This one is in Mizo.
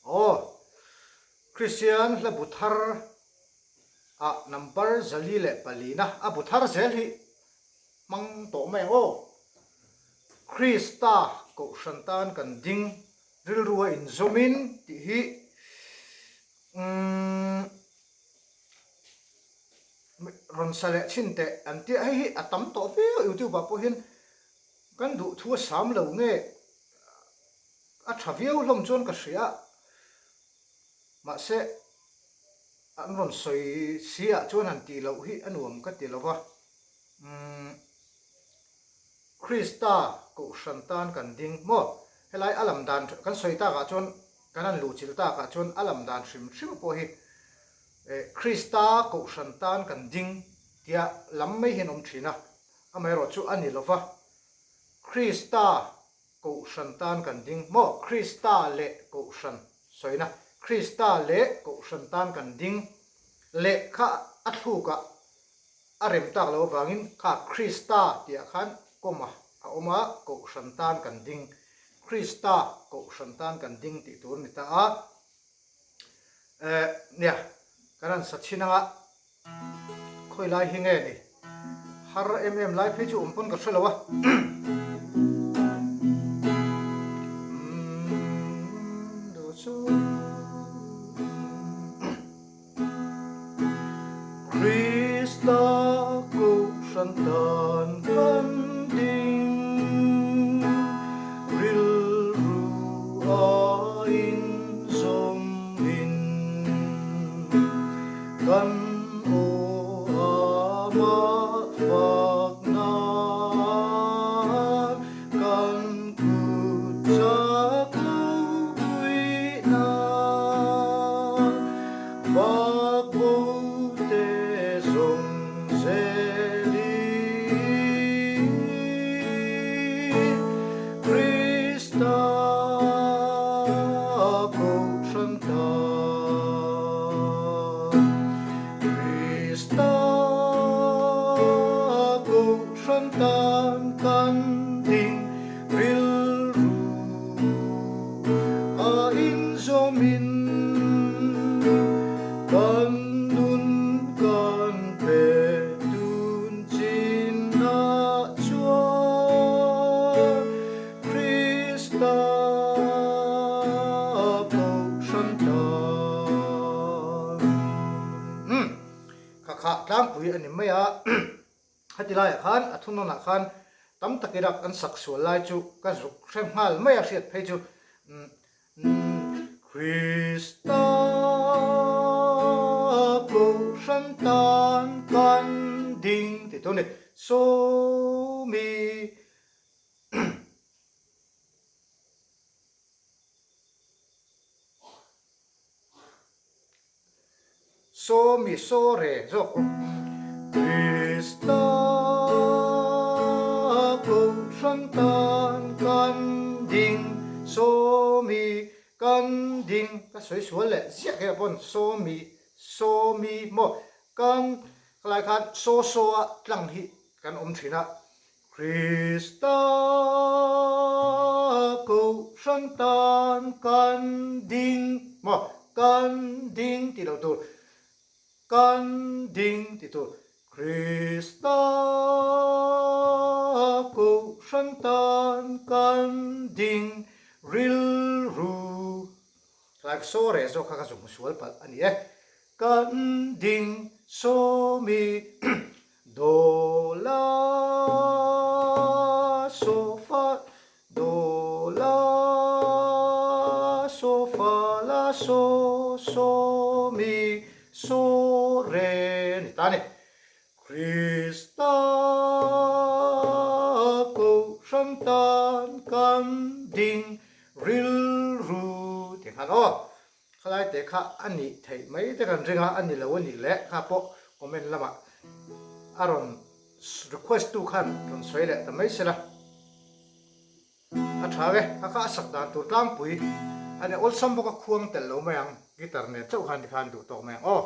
Aw, Kristian hla bu thar ah number 404 na a bu thar zel hi hmang tawh mai ang aw. Krista kohhran tan kan ding rilru a inzawmin tih hi umm rawn sa leh chhin teh an tia hei hi a tam tawh viau youtube ah pawh hian kan duh thu a sam lo nge a tha viau hlawm chuan ka hria mahse an rawn sawi si ah chuan han tih loh hi a nuam ka ti lo va umm Krista kohhran tan kan ding maw helai a lam dan kan sawi tak ah chuan kan han luhchilh tak ah chuan a lam dan hrim hrim pawh hi Krista kohhran tan kan ding tia lam mai hian awm thin a, amaherawh chu a ni lova, Krista kohhran tan kan ding maw? Krista leh kohhran sawina, Krista leh kohhran tan kan ding leh kha a thlukah a rem tak loh avangin kha Krista tihah khan comma a awm a, kohhran tan kan ding, Krista kohhran tan kan ding tih tur a ni ta a. Eh, nia, kan han sa chhin anga khawi lai hi nge ni? Har em em lai phei chu awm pawn ka hre lo a. Krista Kohhran tan kan ding, rilru a inzawmin kan aw amah fak nan kan kut chak lo puih nan. Bakbote zawng zelin Krista Kohhran tan. Krista Kohhran tan kan ding rilru. A inzawmin kan nun kan pe tun chinah chuan Krista Kohhran tan. Kha kha tlangpui a ni mai a. Heti laiah khan a thunawnah khan tam tak Iraq an sak sual lai chu ka zuk hre nghal mai a hriat phei chu Krista Kohhran tan kan ding tih tur a ni. Sawmi Saw mi saw re zawk aw. Krista Kohhran tan kan ding, saw mi kan ding ka sawi sual leh ziah kei ah pawn saw mi saw mi maw kan khalai khan saw saw a tlang hi kan awm thin a Krista Kohhran tan kan ding maw? Kan ding tih loh tur. Kan ding tih tur. Krista Kohhran tan kan ding rilru. Like saw reh zawk kha ka zung sual palh a ni e. Kan ding sawmi Do la so fa do la so fa la so so mi so re ni ta ni. Krista Kohhran tan kan ding rilru ti nghan aw. Khalai te kha a nih theih mai te kan ring a, a ni lo a nih leh kha pawh comment lamah a rawn request tu khan rawn sawi leh ta mai sela. A tha ve, kha kha a sak dan tur tlangpui a ni, awlsam bawk a khuang tel lo mai ang, guitar nen chauh khan tikhan duh tawk mai ang aw.